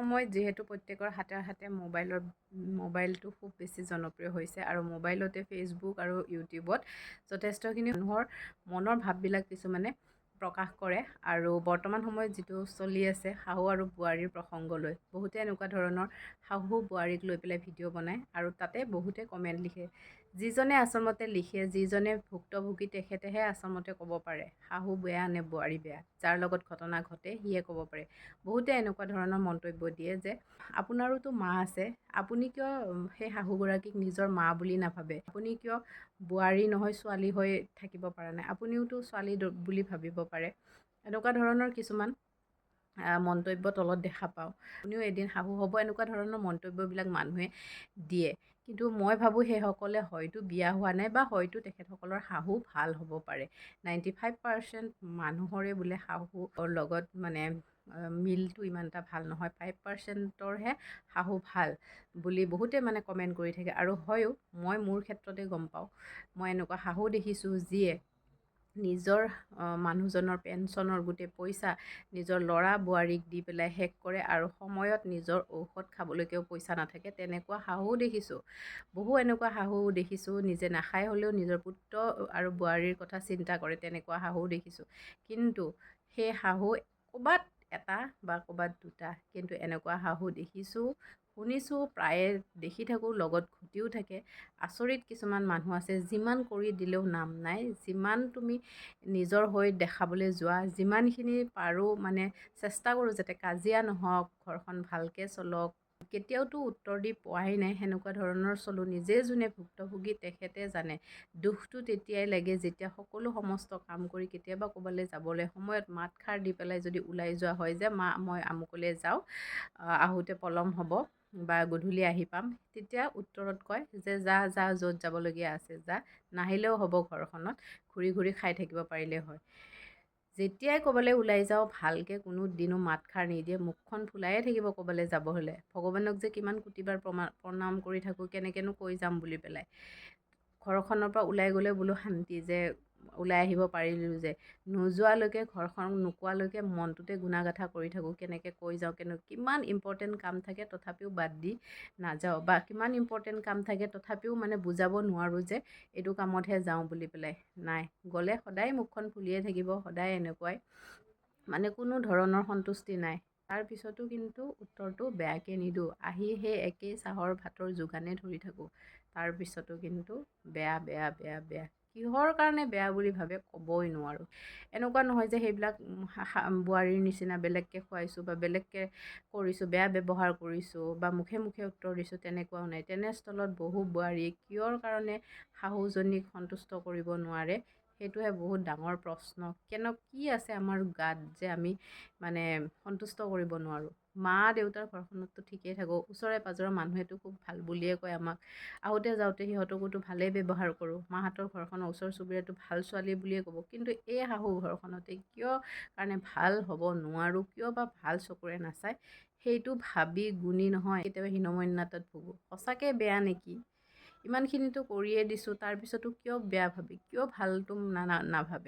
সময়ত যিহেতু প্ৰত্যেকৰ হাতে হাতে মোবাইলটো খুব বেছি জনপ্ৰিয় হৈছে আৰু মোবাইলতে ফেচবুক আৰু ইউটিউবত যথেষ্টখিনি মানুহৰ মনৰ ভাৱবিলাক কিছুমানে প্ৰকাশ কৰে। আৰু বৰ্তমান সময়ত যিটো চলি আছে শাহু আৰু বোৱাৰীৰ প্ৰসংগ লৈ, বহুতে এনেকুৱা ধৰণৰ শাহু বোৱাৰীক লৈ পেলাই ভিডিঅ' বনায় আৰু তাতে বহুতে কমেণ্ট লিখে। যিজনে আচলমতে লিখে, যিজনে ভুক্তভোগী, তেখেতেহে আচলমতে ক'ব পাৰে শাহু বেয়া নে বোৱাৰী বেয়া। যাৰ লগত ঘটনা ঘটে সিয়ে ক'ব পাৰে। বহুতে এনেকুৱা ধৰণৰ মন্তব্য দিয়ে যে আপোনাৰোতো মা আছে, আপুনি কিয় সেই শাহুগৰাকীক নিজৰ মা বুলি নাভাবে? আপুনি কিয় বোৱাৰী নহয় ছোৱালী হৈ থাকিব পৰা নাই? আপুনিওতো ছোৱালী বুলি ভাবিব পাৰে। এনেকুৱা ধৰণৰ কিছুমান মন্তব্য তলত দেখা পাওঁ। আপুনিও এদিন শাহু হ'ব, এনেকুৱা ধৰণৰ মন্তব্যবিলাক মানুহে দিয়ে। কিন্তু মই ভাবোঁ সেইসকলে হয়তো বিয়া হোৱা নাই বা হয়তো তেখেতসকলৰ শাহু ভাল হ'ব পাৰে। 95% মানুহৰে বোলে শাহুৰ লগত মানে মিলটো ইমান এটা ভাল নহয়, 5%ৰহে শাহু ভাল বুলি বহুতে মানে কমেণ্ট কৰি থাকে। আৰু হয়ো, মই মোৰ ক্ষেত্ৰতে গম পাওঁ। মই এনেকুৱা শাহু দেখিছোঁ যিয়ে নিজৰ মানুহজনৰ পেঞ্চনৰ গোটেই পইচা নিজৰ ল'ৰা বোৱাৰীক দি পেলাই শেষ কৰে আৰু সময়ত নিজৰ ঔষধ খাবলৈকেও পইচা নাথাকে, তেনেকুৱা শাহুও দেখিছোঁ। বহু এনেকুৱা শাহু দেখিছোঁ নিজে নাখাই হ'লেও নিজৰ পুত্ৰ আৰু বোৱাৰীৰ কথা চিন্তা কৰে, তেনেকুৱা শাহুও দেখিছোঁ। কিন্তু সেই শাহু ক'ৰবাত এটা বা ক'ৰবাত দুটা, কিন্তু এনেকুৱা শাহু দেখিছোঁ, শুনিছোঁ, প্ৰায়ে দেখি থাকোঁ, লগত ঘটিও থাকে। আচৰিত কিছুমান মানুহ আছে, যিমান কৰি দিলেও নাম নাই। যিমান তুমি নিজৰ হৈ দেখাবলৈ যোৱা, যিমানখিনি পাৰোঁ মানে চেষ্টা কৰোঁ যাতে কাজিয়া নহওক, ঘৰখন ভালকৈ চলক, কেতিয়াওতো উত্তৰ দি পোৱাই নাই, সেনেকুৱা ধৰণৰ চলোঁ। নিজে যোনে ভুক্তভোগী তেখেতে জানে। দুখটো তেতিয়াই লাগে যেতিয়া সকলো সমস্ত কাম কৰি কেতিয়াবা ক'ৰবালৈ যাবলৈ সময়ত মাতষাৰ দি পেলাই যদি ওলাই যোৱা হয় যে মা মই আমুকলৈ যাওঁ, আহোঁতে পলম হ'ব বা গধূলি আহি পাম, তেতিয়া উত্তৰত কয় যে যা যা, য'ত যাবলগীয়া আছে যা, নাহিলেও হ'ব, ঘৰখনত ঘূৰি ঘূৰি খাই থাকিব পাৰিলেই হয়। যেতিয়াই ক'ৰবালৈ ওলাই যাওঁ ভালকৈ কোনো দিনো মাতষাৰ নিদিয়ে, মুখখন ফুলায়ে থাকিব ক'ৰবালৈ যাব হ'লে। ভগৱানক যে কিমান কোটিবাৰ প্ৰণাম কৰি থাকোঁ, কেনেকৈনো কৈ যাম বুলি পেলাই। ঘৰখনৰ পৰা ওলাই গ'লে বোলো শান্তি যে ওলাই আহিব পাৰিলোঁ, যে নোযোৱালৈকে ঘৰখন নোকোৱালৈকে মনটোতে গুণা-গাথা কৰি থাকোঁ কেনেকৈ কৈ যাওঁ, কেনেকৈ কিমান ইম্পৰ্টেণ্ট কাম থাকে তথাপিও বাদ দি নাযাওঁ, বা কিমান ইম্পৰ্টেণ্ট কাম থাকে তথাপিও মানে বুজাব নোৱাৰোঁ যে এইটো কামতহে যাওঁ বুলি পেলাই। নাই, গ'লে সদায় মুখখন ফুলিয়ে থাকিব, সদায় এনেকুৱাই, মানে কোনো ধৰণৰ সন্তুষ্টি নাই। তাৰপিছতো কিন্তু উত্তৰটো বেয়াকৈ নিদিওঁ, আহি সেই একেই চাহৰ ভাতৰ যোগানে ধৰি থাকোঁ। তাৰপিছতো কিন্তু বেয়া বেয়া বেয়া বেয়া, কিহৰ কাৰণে বেয়া বুলি ভাবে ক'বই নোৱাৰোঁ। এনেকুৱা নহয় যে সেইবিলাক বোৱাৰীৰ নিচিনা বেলেগকৈ খুৱাইছোঁ বা বেলেগকৈ কৰিছোঁ, বেয়া ব্যৱহাৰ কৰিছোঁ বা মুখে মুখে উত্তৰ দিছোঁ, তেনেকুৱাও নাই। তেনেস্থলত বহু বোৱাৰীয়ে কিহৰ কাৰণে শাহুজনীক সন্তুষ্ট কৰিব নোৱাৰে, সেইটোহে বহুত ডাঙৰ প্ৰশ্ন। কি আছে আমাৰ গাত যে আমি মানে সন্তুষ্ট কৰিব নোৱাৰোঁ? মা দেউতাৰ ঘৰখনততো ঠিকেই থাকোঁ, ওচৰে পাঁজৰৰ মানুহেতো খুব ভাল বুলিয়ে কয় আমাক, আহোঁতে যাওঁতে সিহঁতকোতো ভালেই ব্যৱহাৰ কৰোঁ, মাহঁতৰ ঘৰখনৰ ওচৰ চুবুৰীয়াটো ভাল ছোৱালী বুলিয়ে ক'ব, কিন্তু এই শাহু ঘৰখনতে কিয় কাৰণে ভাল হ'ব নোৱাৰোঁ, কিয় বা ভাল চকুৰে নাচায়, সেইটো ভাবি গুণি নহয় কেতিয়াবা হীনমন্যতাত ভুগোঁ। সঁচাকৈ বেয়া নেকি? ইমানখিনিতো কৰিয়ে দিছোঁ, তাৰপিছতো কিয় বেয়া ভাবে, কিয় ভালটো নাভাবে?